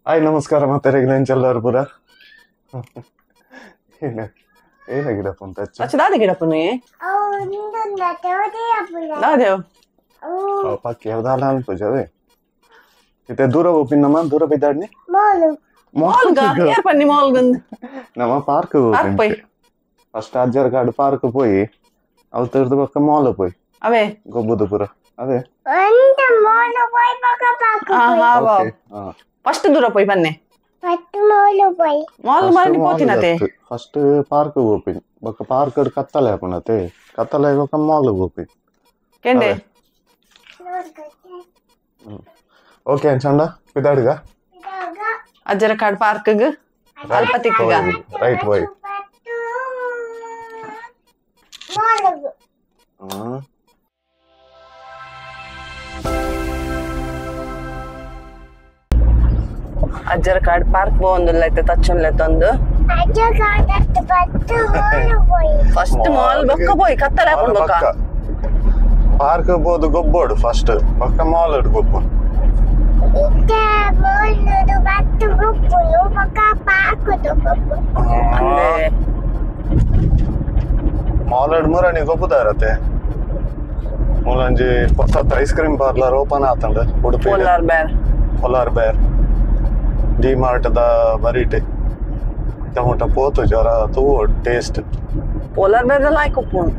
Hi ನಮಸ್ಕಾರ ಮಾತಾಡಿಗೆ ಎಂಚಲ್ಲಾರು ಪೂರ ಏನ ಗಿಡಪ್ಪ ಅಂತ ಅಚ್ಚ ದಾದ ಗಿಡಪ್ಪನು ದಾದೇವ್ ಪಕ್ಕಿ ಯಾವ್ದಾಲ ಅನ್ಪುಜವೇ ಇತ್ತೆ ದೂರ ಹೋಗ್ಪಿನ್ ನಮ್ಮ ದೂರ ಬಿದ್ದಾಡ್ನಿ ಮಾಲ್ಗ ಯಾರ್ ಪನ್ನಿ ಮಾಲ್ಗಂದ್ ನಮ್ಮ ಪಾರ್ಕ್ ಪೋಯ್ ಫಸ್ಟ್ ಅಜ್ಜರ ಕಾಡು ಪಾರ್ಕ್ ಪೋಯಿ ಅವು ತಿರ್ದು ಪಕ್ಕ ಮಾಲ್ ಪೋಯ್ ಅವೇ ಗೊಬ್ಬುದು ಪೂರ ಅವೇ ಫಸ್ಟ್ ದೂರ ಪೋಯ್ ಬನ್ನಿ ಮಾಲ್ ಮಾಲ್ ಪೋತಿನತೆ ಫಸ್ಟ್ ಪಾರ್ಕ್ ಹೋಗ್ಪಿನ್ ಬೊಕ್ಕ ಪಾರ್ಕ್ ಕತ್ತಲೆ ಹಾಪುನತೆ ಕತ್ತಲೆ ಬೊಕ್ಕ ಮಾಲ್ ಹೋಗ್ಪಿನ್ ಕೆಂಡೆ ಓಕೆ ಚಂಡ ಪಿದಾಡಿಗ ಅಜ್ಜರ ಕಾಡು ಪಾರ್ಕ್ ಅಲ್ಪ ತಿಕ್ಕಗ ರೈಟ್ ಬಾಯ್ ಅಜ್ಜರ ಕಾಡು ಪಾರ್ಕ್ ಪೋವೊಂದುಲ್ಲ ಐತೆ ತಚ್ಚುನ್ಲೆತ್ತೊಂದು ಫಸ್ಟ್ ಮಾಲ್ ಬೊಕ್ಕ ಪೋಯ್ ಕತ್ತಲೆ ಹಾಕೊಂಡು ಬೊಕ್ಕ ಪಾರ್ಕ್ ಬೋದು ಗೊಬ್ಬೋಡು ಫಸ್ಟ್ ಬೊಕ್ಕ ಮಾಲ್ ಗೊಬ್ಬು ಮಾಲ್ ಮುರಣಿ ಗೊಬ್ಬುದಾರತೆ ಮೂಲಂಜಿ ಹೊಸತ್ ice cream parlour open ಆತಂಡ Udupi polar bear polar bear D mart the ಬರೀಟೆ tomato ಪೋತು ಜ್ವರ ತೂ taste polar bear the like ಉಪ್ಪುಂಡು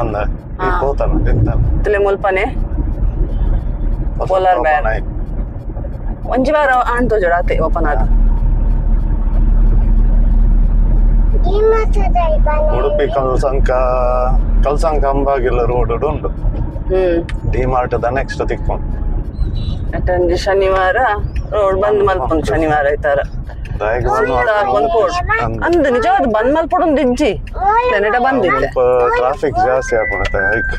ಅಂದ ಈ ಪೋತನ ತಿಂತಾನ ತುಲೆ ಮುಲ್ಪನೆ ಪೋಲಾರ್ ಬೇರ್ ಒಂಜಿ ವಾರ ಆಂಟೋ ಜೋಡ ಆತೆ ಓಪನ್ ಆದ ಉಡುಪಿ ಕಲ್ಸಂಕ ಕಲ್ಸಂಕ ಅಂಬಾಗಿಲ್ಲ ರೋಡ್ ಉಂಡು D mart the next ತಿಕ್ಕೊಂಡು ಅಟಂಜಿ ಶನಿವಾರ ರೋಡ್ ಬಂದ್ ಮಲ್ಪೊಂದು ಶನಿವಾರ ಐತಾರ ಅಂದ್ ನಿಜವಾದ ಬಂದ್ ಮಲ್ಪೊಡೊಂದು ಇಜ್ಜಿ ನೆನಟ ಬಂದಿಲ್ಲ ಟ್ರಾಫಿಕ್ ಜಾಸ್ತಿ ಆಪುಣತೆ ಐಕ್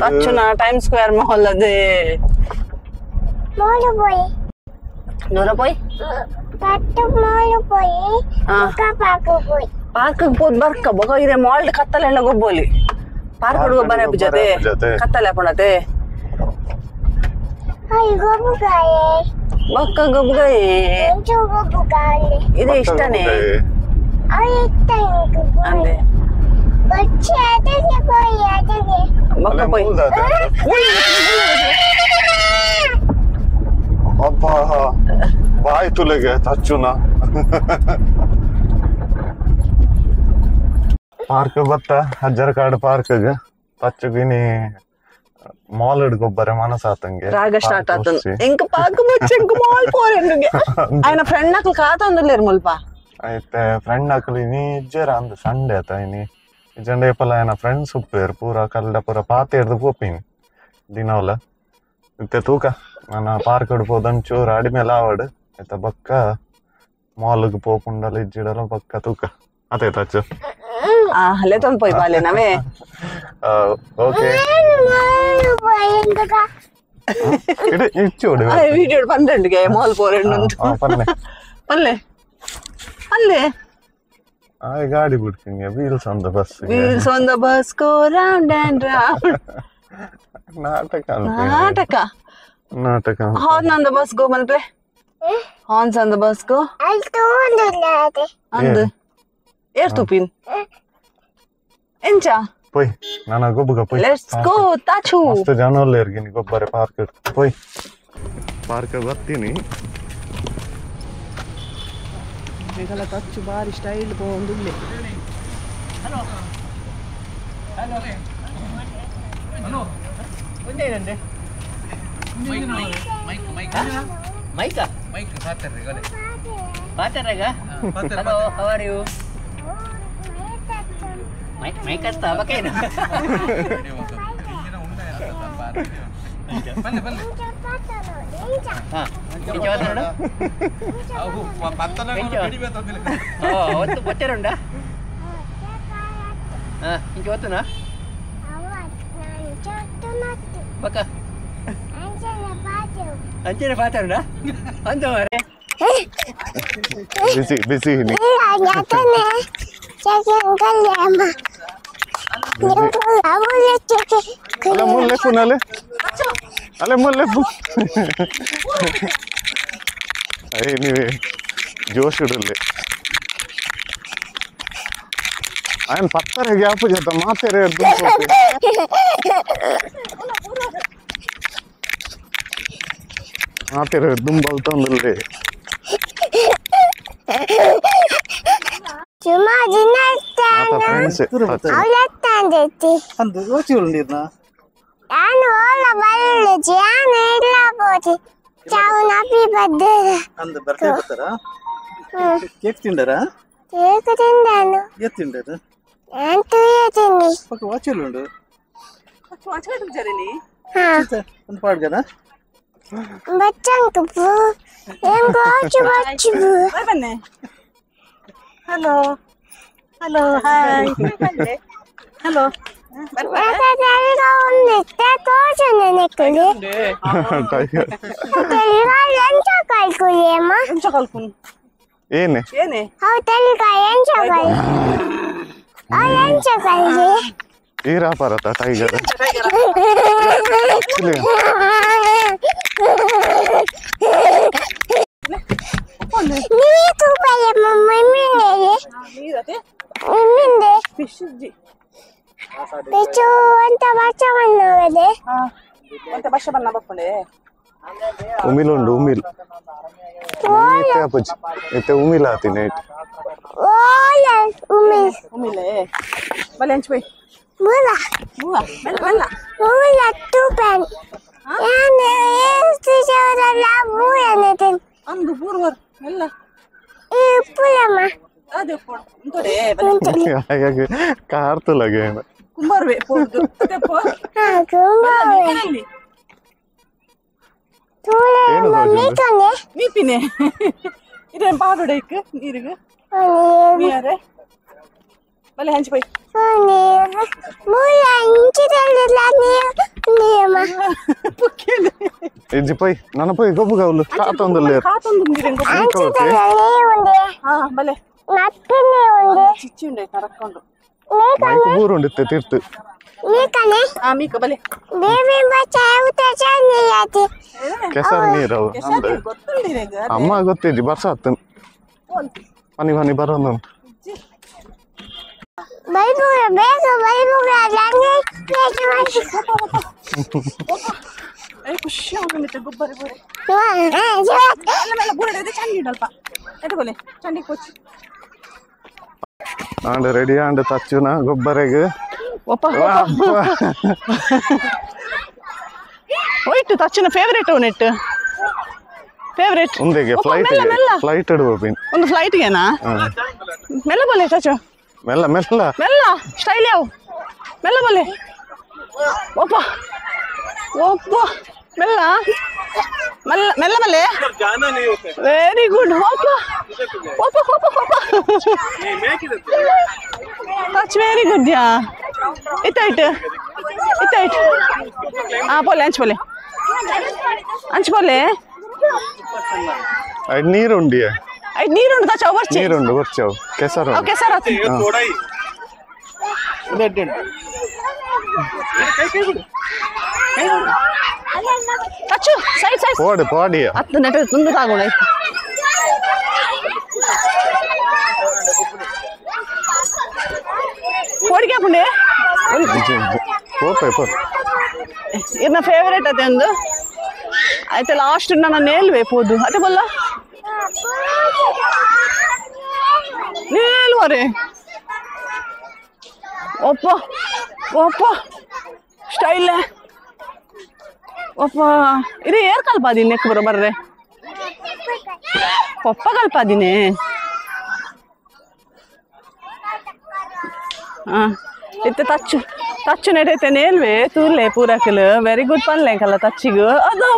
ತಚ್ಚುನ time square mall ಅದೇ ದೂರ ಪೋಯ್ ಪಾರ್ಕ್ ಪೋದ್ ಬರ್ಕ ಬೊಕ ಇರೆ ಮಾಲ್ ಕತ್ತಲೆಲ್ಲ ಗೊಬ್ಬೋಲಿ ಪಾರ್ಕ್ ಹುಡುಗ ಬರ ಜೊತೆ ಕತ್ತಲೆ ಹಾಕೊಂಡತೆ ಬೊಕ್ಕ ಗೊಬ್ಬುಗಾಯಿ ಇದೆ ಇಷ್ಟನೇ ಅಂದೆ ಬೊಕ್ಕ ಪೋಯ್ ಅಬ್ಬಾ ಬಾಯ್ ತುಲೆಗೆ ತಚ್ಚುನ ಪಾರ್ಕ್ ಬತ್ತ ಅಜ್ಜರ ಕಾಡು ಪಾರ್ಕ್ ತಚ್ಚುಗಿನಿ ಮಾಲ್ ಗೊಬ್ಬರ ಮನಸಾತಂಗೆ ರಾಗ ಸ್ಟಾರ್ಟ್ ಆತನ್ ಎಂಕ ಪಾರ್ಕ್ ಬಚ್ಚ ಎಂಕ ಮಾಲ್ ಪೋರೆಂಡುಗೆ ಆಯ್ನ ಫ್ರೆಂಡ್ ನಕಲ್ ಕಾತೊಂದುಲ್ಲೇರ್ ಮುಲ್ಪ ಐತೆ ಫ್ರೆಂಡ್ ನಕಲ್ ಇನಿ ಇಜ್ಜೆರ ಅಂದ್ ಸಂಡೆ ಆತ ಇನಿ ಇಜ್ಜಂಡ ಏಪಲ ಆಯ್ನ ಫ್ರೆಂಡ್ಸ್ ಉಪ್ಪೇರು ಪೂರ ಕಲ್ಡ ಪೂರ ಪಾತೆ ಹಿಡ್ದು ಪೋಪಿನಿ ದಿನವಲ ಇತ್ತೆ ತೂಕ ನನ್ನ ಪಾರ್ಕ್ ಪೋದನ್ ಚೂರು ಅಡಿಮೇಲೆ ಆವಡ್ ಆಯ್ತಾ ಬಕ್ಕ ಮಾಲ್ಗೆ ಪೋಪುಂಡಲ ಇಜ್ಜಿಡಲ ಬಕ್ಕ ತೂಕ ಅದೇ ತಚ್ಚು ಲೆತ್ತೊಂದು ಪೋಯ್ ಬಾಲೆ ನವೇ ಓಕೆ ಇಚ್ಚೋಡು ವಿಡಿಯೋ ಪಂದ್ರಂಡಿಗೆ ಮಾಲ್ ಪೋರೆಂಡು ಪನ್ನೆ ಪಲ್ಲೆ ಪಲ್ಲೆ ಆ ಗಾಡಿ ಬಿಡ್ತೀನಿ wheels on the bus wheels on the bus go round and round ನಾಟಕ ನಾಟಕ ನಾಟಕ horn on the bus go Malpe horns on the bus go ಅಂದ್ ಏರ್ ತುಪಿನ್ ಎಂಚ ಪೋಯ್ ನಾನು ಗೊಬ್ಬುಗ ಪೋಯ್ let's go ತಾಚು ಮಸ್ತ್ ಜನ ಉಲ್ಲೇರ್ಗಿನಿ ಗೊಬ್ಬರೆ ಪಾರ್ಕ್ ಪೋಯ್ ಪಾರ್ಕ್ ಬರ್ತೀನಿ ಮೇಘಲ ತಚ್ಚು ಬಾರಿ ಸ್ಟೈಲ್ ಪೋವೊಂದುಲ್ಲೆ hello hello hello ಒಂದೇನಂದೆ mic mic mic mic ಪಾತರ್ರೆ ಗಲೆ ಪಾತರ್ರೆಗ hello how are you mic mic ಅತ್ತ ಬಕೇನ ಬನ್ನಿ ಬನ್ನಿ ಹಾ ಇಂಚ ವತ್ತನೋಡ ಅವು ಪತ್ತನ ಕಡಿಮೆ ತಂದಿಲ್ಲ ಓ ಒತ್ತು ಬೊಚ್ಚರುಂಡ ಹಾ ಇಂಚ ವತ್ತುನಾ ಬಕ ಅಂಚನೆ ಪಾತರುಂಡ ಅಂದ ಮಾರೆ ಬಿಸಿ ಬಿಸಿ ಹಿನಿ ಅಲ್ಲ ಮುಲ್ಲೆ ಕುನಲೆ ಅಲ್ಲೇ ಮೊಲ್ಲೆ ಅಯ್ಯ ನೀವೇ ಜೋಶ್ ಇಡಲಿ ఆయన ಪತ್ತರ ಗ್ಯಾಪ್ ಜೊತೆ ಮಾತೇರೆ ಮಾತೇರೆ ದುಂಬಲ್ತೊಂದುಲ್ಲೆ ಫ್ರೆಂಡ್ಸ್ ಅಂದು ಯೋಚನೆ ಉಂಡಿರ್ನ ನಾನು ಓಲ ಬಲ್ಲೆ ಜಾನ ಇಲ್ಲ ಪೋತಿ ಚಾವು ನಪಿ ಬದ್ದೆ ಅಂದು ಬರ್ತೆ ಬರ್ತಾರಾ ಕೇಕ್ ತಿಂಡರಾ ಕೇಕ್ ತಿಂದಾನು ಏತ್ ತಿಂಡರು ನಾನು ತುಯ್ಯತೀನಿ ಪಕ್ಕ ವಾಚಲ್ ಉಂಡು ವಾಚ್ ಜರಿನಿ ಹಾ ಒಂದು ಪಾಡ್ಗನ ಬಚ್ಚಂಕ ಪು ಏಂ ವಾಚ್ ವಾಚ್ ಬಾಯ್ ಬನ್ನಿ hello hello hi hello ಏನೇ ಏನೇ ಈರಾ ಪರತ ಟೈಗರ್ ಉಮಿಲ್ ಉಂಡು ಉಮಿಲ್ ಇತ್ತೆ ಅಪ್ಪುಜಿ ಇತ್ತೆ ಉಮಿಲ್ ಆತೀನಿ ನೈಟ್ ಉಮಿಲೆ ಬಲೆ ಹಂಚ್ ಬೈ ಮುಲ ಮುಲ ಮೆಲ್ಲ ಮೆಲ್ಲ ಮುಲ ತೂಪನ್ ಯಾನೆ ಏಸ್ತು ಜೋರಲ್ಲ ಬೂಯನೆ ಅಂದು ಬೂರ್ವರ್ ಮೆಲ್ಲ ಈ ಪುಲಮ ಅದೇ ಪೋಡು ಇಂತೋಡೆ ಬಲೆ ಹಾಗಾಗಿ ಕಾರ್ತುಲಗೆ ಕುಂಬಾರ್ವೆ ಪೋದು ತೆಪ್ಪೋ ಹಾ ಕುಂಬಾರ್ವೆ ತೂಲೆ ಮಮ್ಮಿ ಮೀಪಿನೆ ಇದೇನ್ ಪಾಡುಡೈಕ್ ನೀರಿಗೆ ನೀರೇ ಬಲೆ ಹಂಚ್ ಬೈ ನೀರು ಮುಲ ಇಂಚಿದಲ್ಲ ನೀರು ನೀಮ ಪುಕ್ಕೆಲೆ ಇಜ್ಜಿ ಪೈ ನನ್ನ ಪೈ ಗೊಬ್ಬು ಗೌಲು ಕಾತೊಂದುಲ್ಲೆ ಕಾತೊಂದು ನೀರು ಅಂಚಿದಲ್ಲ ನೀರುಂಡೆ ಹಾ ಬಲೆ ನಪ್ಪಿನೆ ಉಂಡೆ ಚಿಚ್ಚಿ ಉಂಡೆ ಕರಕೊಂಡು ಮೈಕ್ ಬೂರುಂಡಿತ್ತೆ ತಿರ್ತು ಮೀಕನೆ ಆ ಮೀಕ ಬಲೆ ಬೇಬಿ ಬಚ್ಚಾ ಉತ ಚನ್ನಿಯಾತಿ ಕೆಸರು ನೀರು ಗೊತ್ತುಂಡಿರೆ ಅಮ್ಮ ಗೊತ್ತಿಜ್ಜಿ ಬರ್ಸ ಆತು ಪನಿ ಪನಿ ಬರೋದು ಬೈಬುಗ ಬೇಗ ಬೈಬುಗ ಲಂಗೆ ಏ ಖುಷಿ ಆಗುಂಡಿತ್ತೆ ಗೊಬ್ಬರ ಬೋರೆ ಮೆಲ್ಲ ಮೆಲ್ಲ ಬೂರಡೆ ಇದೆ ಚಂಡಿ ಉಂಡಲ್ಪ ಎಟ್ಟು ಬೋಲೆ ಚಂಡಿ ಕೊಚ್ಚಿ ಆಂಡ್ ರೆಡಿ ಆಂಡ್ ತಚ್ಚುನ ಗೊಬ್ಬರೆಗ್ ಒಪ್ಪ ಹೋಯ್ತು ತಚ್ಚುನ ಫೇವರೇಟ್ ಅವನಿಟ್ಟು ಫೇವರೇಟ್ ಉಂದೆಗೆ ಫ್ಲೈಟ್ ಫ್ಲೈಟ್ ಇಡುವ ಒಂದು ಫ್ಲೈಟ್ಗೆನಾ ಮೆಲ್ಲ ಬೋಲೆ ತಚ್ಚು ಮೆಲ್ಲ ಮೆಲ್ಲ ಮೆಲ್ಲ ಸ್ಟೈಲ್ ಯಾವ ಮೆಲ್ಲ ಬೋಲೆ ಒಪ್ಪ ಒಪ್ಪ ಮೆಲ್ಲ ಮೆಲ್ಲ ಮೆಲ್ಲ ಮಲ್ಲೆ ವೆರಿ ಗುಡ್ ಒಪ್ಪ ಒಪ್ಪ ಒಪ್ಪ ಒಪ್ಪ touch very good ಯಾ ಇತ್ತಾಯ್ತು ಇತ್ತಾಯ್ತು ಹಾಂ ಪೋಲೆ ಅಂಚ್ ಪೋಲೆ ಅಂಚ್ ಪೋಲೆ ನೀರು ಉಂಡಿಯೇ ಐದು ನೀರುಂಡು ತಚ್ಚ ಬರ್ಚಿ ನೀರುಂಡು ಬರ್ಚವು ಕೆಸರು ಅವು ಕೆಸರು ಆತು ತಚ್ಚು ಸೈಡ್ ಸೈಡ್ ಪೋಡು ಪೋಡಿಯ ಹತ್ತು ನೆಟ ತುಂಡು ತಾಗೋಣ ಕೋಡಿಗೆ ಹಾಕೊಂಡೆ ಪೋಪೆ ಪೋ ಇರ್ನ ಫೇವರೇಟ್ ಅದೇ ಒಂದು ಆಯ್ತು ಲಾಸ್ಟ್ ನನ್ನ ನೇಲ್ವೆ ಪೋದು ಅದೇ ಬಲ್ಲ ನೇಲ್ವರೆ ಒಪ್ಪ ಒಪ್ಪ ಸ್ಟೈಲ್ ಒಪ್ಪ ಇದು ಏರ್ ಕಲ್ಪಾದಿನಿ ನೆಕ್ ಬರೋ ಬರ್ರೆ ಪಪ್ಪ ಕಲ್ಪಾದಿನಿ ಹಾಂ ಇತ್ತೆ ತಚ್ಚು ತಚ್ಚು ನಡೆಯುತ್ತೆ ನೇಲ್ವೆ ತೂರ್ಲೆ ಪೂರಕಲು ವೆರಿ ಗುಡ್ ಪನ್ಲೆ ಕಲ್ಲ ತಚ್ಚಿಗು ಅದು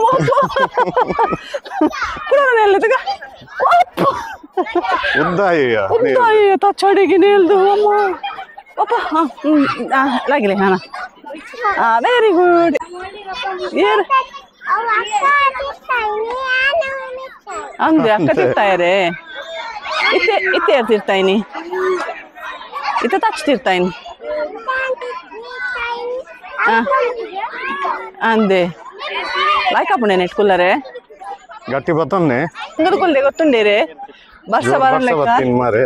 ಪುರ ನೇಲ್ಲೆತಗ ಉದ್ದಾಯ ಉದ್ದಾಯ ತಚ್ಚಡಿಗೆ ನೇಲ್ದು ಅಮ್ಮ ಒಪ್ಪ ಹಾಂ ಲಾಗಿಲೆ ಹಾಂ ಹಾಂ ವೆರಿ ಗುಡ್ ಏರ್ ಅಂದೆ ಅಕ್ಕ ತಿರ್ತಾಯರೇ ಇತ್ತೆ ಇತ್ತೆ ಏರ್ ತಿರ್ತಾಯಿನಿ ಇತ್ತೆ ತಚ್ಚು ತಿರ್ತಾಯಿನಿ ಅಂದೆ Like ಅಪ್ಪಣೆ ನೆಟ್ಕುಲ್ಲರೆ ಗಟ್ಟಿ ಬತ್ತೊನ್ನೆ ಅಂಗಡಿಕೊಲ್ದೆ ಗೊತ್ತುಂಡೇರೆ ಬರ್ಸ ಬರನ್ ಲೆಕ್ಕ ಮಾರೆ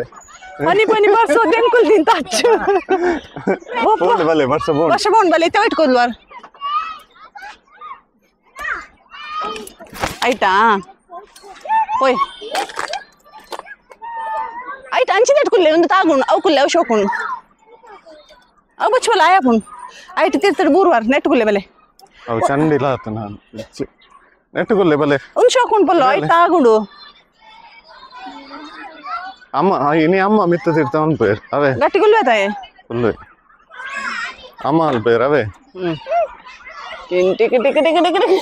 ಪನಿ ಪನಿ ಬರ್ಸ ದೆಂಕುಲ್ ತಿಂತ ಅಚ್ಚು ಬೋಂಡ್ ಬಲೆ ಬರ್ಸ ಬೋಂಡ್ ವರ್ಷ ಬೋಂಡ್ ಬಲೆ ಇತ್ತೆ ಇಟ್ಕೊಲ್ವಾರ್ ಆಯ್ತಾ ಓಯ್ ಆಯ್ತು ಅಂಚಿನ ಇಟ್ಕೊಲ್ಲೆ ಒಂದು ತಾಗುಣ್ ಅವು ಕುಲ್ಲೆ ಅವು ಶೋಕುಣ್ ಅವು ಬಚ್ಚ ಆಯಾಪುಣ್ ಆಯ್ತು ತೀರ್ತಡ್ ಬೂರ್ವಾರ್ ನೆಟ್ಟುಗುಲ್ಲೆ ಬಲೆ ಅವು ಚಂಡಿಲ್ಲ ಆತ ನಾನು ನೆಟ್ಟುಗುಲ್ಲೆ ಬಲೆ ಒಂದು ಶೋಕುಣ್ ಪಲ್ಲೋ ಆಯ್ತು ತಾಗುಂಡು ಅಮ್ಮ ಇನಿ ಅಮ್ಮ ಮಿತ್ತ ತೀರ್ಥ ಅನ್ಪೇರ್ ಅವೇ ಗಟ್ಟಿಗುಲ್ವೆ ತಾಯೆ ಫುಲ್ಲು ಅಮ್ಮ ಅಲ್ಪೇರ್ ಅವೇ tick tick tick tick tick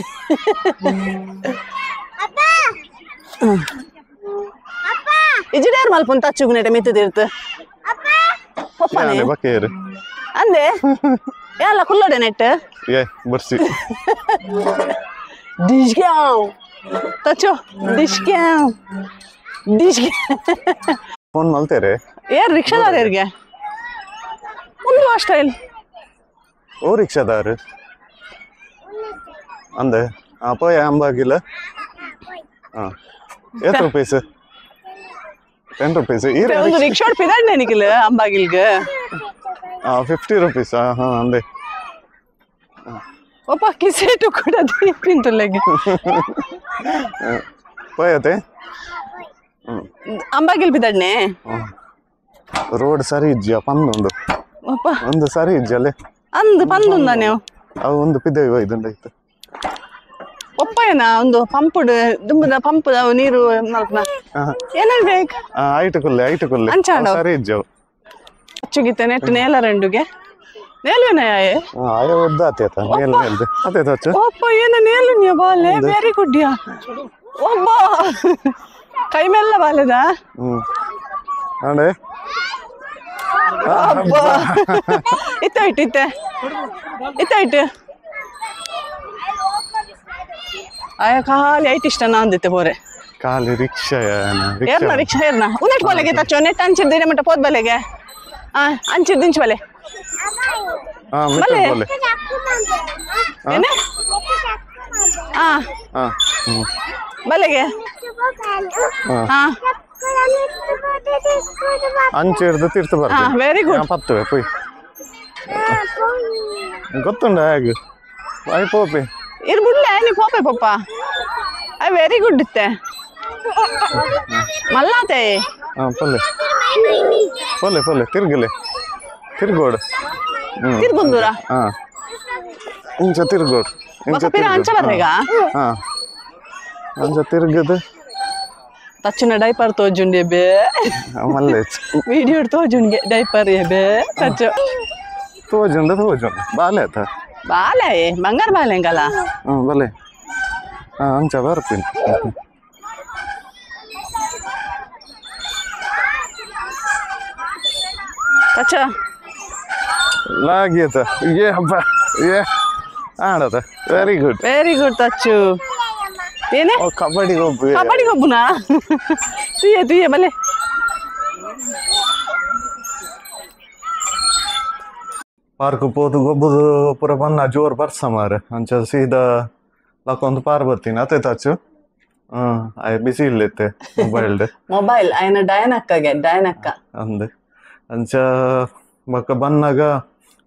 ಇಜಿಡೇರ್ ಮಲ್ಪುನ್ ತಚ್ಚುಗುನೆಟ ಮಿತ್ತ ತೀರ್ಥ ಪಪ್ಪನೆ ಬಕ್ಕೇರು ಅಂದೆ ಯಾಲ ಕುಲ್ಲಡೆ ನೆಟ್ ಏ ಬರ್ಸಿ ಡಿಶ್ಕ್ಯಾವ್ ತಚ್ಚೋ ಡಿಶ್ಕ್ಯಾವ್ ಡಿಶ್ಕ್ಯಾ ಫೋನ್ ಮಲ್ತೇರೆ ಏರ್ ರಿಕ್ಷಾದಾರ ಏರ್ಗೆ ಒಂದು ಸ್ಟೈಲ್ ಓ ರಿಕ್ಷಾದಾರ ಅಂದೆ ಆ ಪೋಯ ಅಂಬಾಗಿಲ್ಲ ಹಾಂ ಏತ್ ರುಪೀಸ್ 10 ರುಪೀಸ್ ಈ ಒಂದು ರಿಕ್ಷಾ ಪಿದಾಡ್ ನೆನಿಕಿಲ್ಲ ಅಂಬಾಗಿಲ್ಗೆ 50 ರುಪೀಸ್ ಹಾಂ ಅಂದೆ ಒಪ್ಪ ಕಿಸೇಟು ಕೂಡ ತಿಂತುಲ್ಲೆಗೆ ಪೋಯತೆ ಅಂಬಾಗಿಲ್ ಬಿದಡ್ನೆ ರೋಡ್ ಸರಿ ಇಜ್ಜಿಯ ಪಂದುಂಡು ಒಪ್ಪ ಒಂದು ಸರಿ ಇಜ್ಜಲೆ ಅಂದು ಪಂದುಂದ ನೀವು ಅವು ಒಂದು ಪಿದ್ದೇವೆ ಇದುಂಡಾಯ್ತು ಒಪ್ಪಯನ ಒಂದು ಪಂಪುಡು ದುಂಬದ ಪಂಪ್ ನೀರು ಮಲ್ಪನ ಏನೇನು ಬೇಕು ಐಟು ಕುಲ್ಲೆ ಐಟು ಕುಲ್ಲೆ ಅಂಚಾಡ ಸರಿ ಇಜ್ಜವು ಅಚ್ಚುಗಿತ್ತೆ ನೆಟ್ ನೇಲ ರೆಂಡುಗೆ ನೇಲ್ವೇನ ಯಾಯೆ ಆಯ ಉದ್ದ ಆತೇತ ನೇಲ್ ನೇಲ್ದು ಅತೇತ ಅಚ್ಚು ಒಪ್ಪ ಏನ ನೇಲು ನೀ ಬಾಲೆ ವೆರಿ ಗುಡ್ ಯಾ ಒಬ್ಬ ಕೈ ಮೇಲ್ಲ ಬಾಲೆದ ಅಂಡೆ ಅಬ್ಬಾ ಇತ್ತ ಇಟ್ಟು ಇತ್ತೆ ಇತ್ತ ಇಟ್ಟು ಆಯ ಖಾಲಿ ಐಟ್ ಇಷ್ಟ ನಾಂದಿತ್ತೆ ಬೋರೆ ಖಾಲಿ ರಿಕ್ಷಾ ಏರ್ನ ರಿಕ್ಷಾ ಏರ್ನ ಉನ್ನೆಟ್ ಬೋಲೆಗೆ ತಚ್ಚೋ ನೆಟ್ ಅಂಚಿರ್ದಿನ ಮಟ್ಟ ಪೋದ್ ಬಲೆಗೆ ಅಂಚಿರ್ದಿಂಚ ಬಲೆ ಬಲೆ ಏನೇ ಬಲೆಗೆ ಅಂಚಿರ್ದು ತೀರ್ಥ ಬರ್ತೀನಿ ವೆರಿ ಗುಡ್ ಪತ್ತುವೆ ಪೊಯ್ ಗೊತ್ತುಂಡ ಹೇಗೆ ಆಯ್ ಪೋಪೆ ಇರ್ ಬುಡ್ಲೆ ನೀ ಪೋಪೆ ಪಪ್ಪ I very good ಇತ್ತೆ ಮಲ್ಲಾತೆ ಪೊಲ್ಲೆ ಪೊಲ್ಲೆ ಪೊಲ್ಲೆ ತಿರ್ಗಲೆ ತಿರ್ಗೋಡು ತಿರ್ಗುಂದೂರ ಹಾಂ ಇಂಚ ತಿರ್ಗೋಡು ಇಂಚ ಪಿರ ಅಂಚ ಬರ್ರೆಗ ಹಾಂ ಅಂಚ ತಿರ್ಗದು ತಚ್ಚುನ ಡೈಪರ್ ತೋಜುಂಡೆ ಬೇ ಮಲ್ಲೆ ವಿಡಿಯೋ ತೋಜುಂಡೆ ಡೈಪರ್ ಬೇ ತಚ್ಚು ತೋಜುಂಡ ತೋಜುಂಡ ಬಾಲೆ ಆತ ಬಾಲೆ ಬಂಗಾರ ಬಾಲೆ ಹಂಗಲ್ಲ ಹ್ಞೂ ಬಲೆ ಹಾಂ ಅಂಚ ಬರ್ತೀನಿ ತಚ್ಚ ಲಾಗಿಯತ ಏ ಹಬ್ಬ ಏ ಆಡತ very good very good Tachu ಏನೇ ಕಬಡ್ಡಿ ಗೊಬ್ಬು ಕಬಡ್ಡಿ ಗೊಬ್ಬುನಾ ತುಯ್ಯ ತುಯ್ಯ ಬಲೆ ಪಾರ್ಕ್ ಪೋದು ಗೊಬ್ಬುದು ಪೂರ ಬನ್ನ ಜೋರು ಬರ್ಸ ಮಾರೆ ಅಂಚ ಸೀದಾ ಲಕ್ಕೊಂದು ಪಾರ್ ಬರ್ತೀನಿ ಅತ್ತೆ ತಚ್ಚು ಹಾಂ ಆಯ್ ಬಿಸಿ ಇಲ್ಲಿತ್ತೆ ಮೊಬೈಲ್ ಮೊಬೈಲ್ ಆಯ್ನ ಡಯನಕ್ಕಗೆ ಡಯನಕ್ಕ ಅಂದೆ ಅಂಚ ಬೊಕ್ಕ ಬನ್ನಾಗ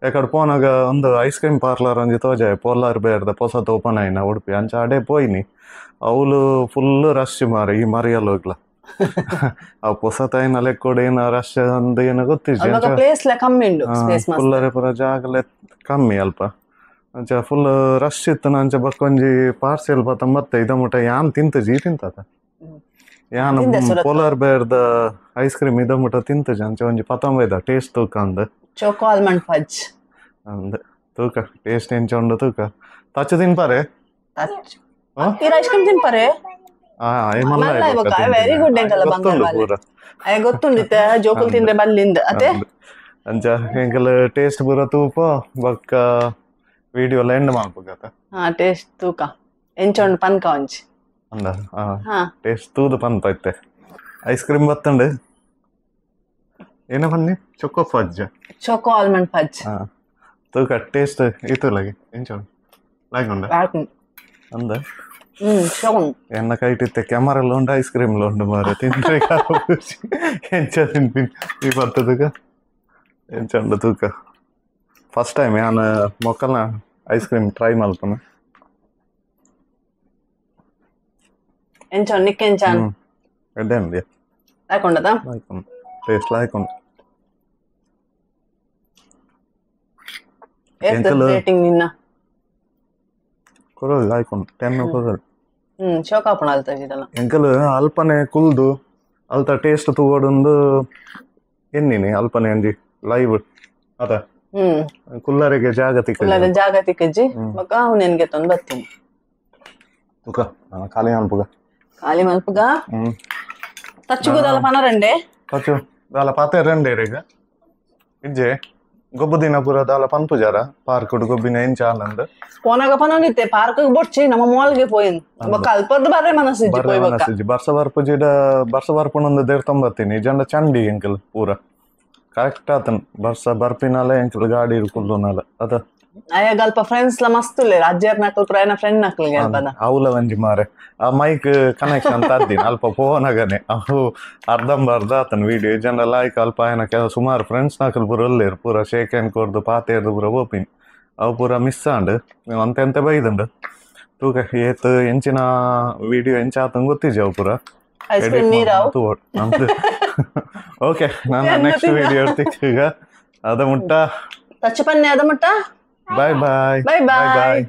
ಎಕಡೆ ಪೋನಾಗ ಒಂದು ice cream parlour ಒಂಜಿ ತೋಜಾಯ ಪೋಲಾರ್ ಬೇರ್ದ ಪೊಸತ್ ಓಪನ್ ಆಯ್ನ ಉಡುಪಿ ಅಂಚ ಅಡೆ ಪೋಯಿನಿ ಅವಳು ಫುಲ್ ರಶ್ ಮಾರೆ ಈ ಮರಿಯಲ್ಲ ಹೋಗ್ಲ ಆ ಪೊಸತ್ ಆಯ್ನ ಲೆಕ್ಕೋಡು ಏನ ರಶ್ ಅಂದ ಏನೋ ಗೊತ್ತಿಜ್ಜಿ ಪ್ಲೇಸ್ ಲ ಕಮ್ಮಿ ಉಂಡು ಸ್ಪೇಸ್ ಫುಲ್ಲರೆ ಪೂರ ಜಾಗಲೆ ಕಮ್ಮಿ ಅಲ್ಪ ಅಂಚ ಫುಲ್ ರಶ್ ಇತ್ತು ಅಂಚ ಬೊಕ್ಕ ಒಂಜಿ ಪಾರ್ಸೆಲ್ ಬತ್ತ ಇದ ಮುಟ ಯಾನ್ ತಿಂತಜಿ ತಿಂತಾತ ಯಾನ್ ಪೋಲಾರ್ ಬೇರ್ದ ಐಸ್ ಕ್ರೀಮ್ ಇದ ಮುಟ ತಿಂತಜಿ ಅಂಚ ಒಂಜಿ ಪತಂಬ ಇದ ಟೇಸ್ಟ್ ತೂಕ ಅಂದ್ choco almond fudge ಅಂದ್ ತೂಕ ಟೇಸ್ಟ್ ಎಂಚ ಉಂಡು ತೂಕ ತಚ್ಚು ತಿನ್ಪಾರೆ ತಚ್ಚು ಐಸ್ ಕ್ರೀಮ್ ತಿನ್ಪಾರೆ ವೆರಿ ಗುಡ್ ಎಂಕಲ್ಲ ಬಂಗಾರ ಬಾಲೆ ಅಯ್ಯ ಗೊತ್ತುಂಡಿತ್ತೆ ಜೋಕುಲ್ ತಿಂದ್ರೆ ಬಲ್ಲಿಂದ ಅತೆ ಅಂಚ ಎಂಕಲ್ ಟೇಸ್ಟ್ ಪೂರ ತೂಪ ಬೊಕ್ಕ ವಿಡಿಯೋ ಎಲ್ಲ ಎಂಡ್ ಮಲ್ಪುಗತ ಹಾ ಟೇಸ್ಟ್ ತೂಕ ಎಂಚ ಉಂಡು ಪನ್ಕ ಒಂಜಿ ಅಂದ ಟೇಸ್ಟ್ ತೂದು ಪನ್ಪ ಇತ್ತೆ ಐಸ್ ಕ್ರೀಮ್ ಬತ್ತುಂಡು ಏನ ಬನ್ನಿ choco fudge choco almond fudge ತೂಕ ಟೇಸ್ಟ್ ಇತ್ತು ಲಗೆ ಎಂಚ ಉಂಡು ಲಾಗ್ ಉಂಡ ಅಂದ ಶೋನ್ ಎನ್ನ ಕೈಟಿತ್ತೆ ಕ್ಯಾಮರಾ ಉಂಡು ಐಸ್ ಕ್ರೀಮ್ ಉಂಡು ಮಾರೆ ತಿಂದ್ರೆ ಎಂಚ ತಿನ್ಪಿನಿ ಈ ಬರ್ತದಗ ಎಂಚ ಉಂಡು ತೂಕ ಫಸ್ಟ್ ಟೈಮ್ ಯಾನ್ ಮೊಕ್ಕಲ್ನ ಐಸ್ ಕ್ರೀಮ್ ಟ್ರೈ ಮಲ್ಪುನೆ ಎಂಚ ನಿಕ್ ಎಂಚ ಎಡ್ಡೆ ಉಂಡು ಲಾಯ್ಕೊಂಡದ ಲಾಯ್ಕೊಂಡು ಟೇಸ್ಟ್ ಲಾಯ್ಕೊಂಡು ರೇಟಿಂಗ್ ನಿನ್ನ ಕೊರಲ್ ಲಾಯ್ಕೊಂಡು 10 ಕೊರಲ್ ಶೋಕ ಆಪುಣ ಅಲ್ತ ಇದಲ್ಲ ಎಂಕಲ್ ಅಲ್ಪನೆ ಕುಲ್ದು ಅಲ್ತ ಟೇಸ್ಟ್ ತೂವೊಡೊಂದು ಎನ್ನಿನಿ ಅಲ್ಪನೆ ಅಂಜಿ ಲೈವ್ ಅದ ಕುಲ್ಲರಿಗೆ ಜಾಗ ತಿಕ್ಕ ಕುಲ್ಲರೆ ಜಾಗ ತಿಕ್ಕಜ್ಜಿ ಬೊಕ್ಕ ಅವ್ನೆನ್ಗೆ ತೊಂದು ಬರ್ತೀನಿ ತುಕ ನಾನು ಖಾಲಿ ಮಲ್ಪುಗ ಖಾಲಿ ಮಲ್ಪುಗ ತಚ್ಚುಗುದಲ್ಲ ಪನ ರಂಡೆ ತಚ್ಚು ದಾಲ ಪಾತೆ ರಂಡೆ ಈಗ ಇಜ್ಜೆ ಗೊಬ್ಬು ದಿನ ಪೂರ ದಾಲ ಪನ್ಪುಜಾರ ಪಾರ್ಕ್ ಗೊಬ್ಬಿನ ಎಂಚ ಆನಂದ್ ಪೋನಾಗ ಪನೊಂದಿತ್ತೆ ಪಾರ್ಕ್ ಬೊಡ್ಚಿ ನಮ್ಮ ಮಾಲ್ಗೆ ಪೋಯಿನ್ ಬೊಕ್ಕ ಅಲ್ಪರ್ದು ಬರ್ರೆ ಮನಸ್ಸಿಜ್ಜಿ ಪೋಯ್ ಬೊಕ್ಕ ಮನಸ್ಸಿಜ್ಜಿ ಬರ್ಸ ಬರ್ಪುಜಿಡ ಬರ್ಸ ಬರ್ಪುನೊಂದು ದೇರ್ತೊಂಬತ್ತೀನಿ ಜಂಡ ಚಂಡಿ ಎಂಕಲ್ ಪೂರ ಕರೆಕ್ಟ್ ಆತನ್ ಬರ್ಸ ಬರ್ಪಿನಾಲ ಎಂಕಲ್ ಗಾಡಿ ಕುಲ್ಲುನಾಲ ಅದ ಅಯ್ಯಾಗ ಅಲ್ಪ ಫ್ರೆಂಡ್ಸ್ ಲ ಮಸ್ತ್ ಉಲ್ಲೇರ್ ಅಜ್ಜರ್ ನಕಲ್ ಪ್ರಾಯನ ಫ್ರೆಂಡ್ ನಕಲ್ಗೆ ಅಲ್ಪದ ಅವಲ ಒಂಜಿ ಮಾರೆ ಆ ಮೈಕ್ ಕನೆಕ್ಷನ್ ತದ್ದಿನ ಅಲ್ಪ ಪೋನಗನೆ ಅವು ಅರ್ಧಂಬರ್ಧ ಆತನ ವಿಡಿಯೋ ಜನ ಲೈಕ್ ಅಲ್ಪ ಆಯನ ಸುಮಾರು ಫ್ರೆಂಡ್ಸ್ ನಕಲ್ ಪೂರ ಉಲ್ಲೇರ್ ಪೂರ ಶೇಕ್ ಹ್ಯಾಂಡ್ ಕೊರ್ದು ಪಾತೇರ್ದು ಪೂರ ಪೋಪಿನಿ ಅವು ಪೂರ ಮಿಸ್ ಆಂಡ್ ಅಂತೆಂತ ಬೈದುಂಡು ತೂಕ ಏತ್ ಎಂಚಿನ ವಿಡಿಯೋ ಎಂಚ ಆತನ್ ಗೊತ್ತಿಜ ಅವು ಪೂರ ಐಸ್ ಕ್ರೀಮ್ ನೀರಾವ್ ಓಕೆ ನಾನು ನೆಕ್ಸ್ಟ್ ವಿಡಿಯೋ ತಿಕ್ಕೀಗ ಅದ ಮುಟ್ಟ ತಚ್ಚು ಪನ್ನೆ ಅದ ಮುಟ್ಟ ಬಾಯ್ ಬಾಯ್ ಬಾಯ್ ಬಾಯ್.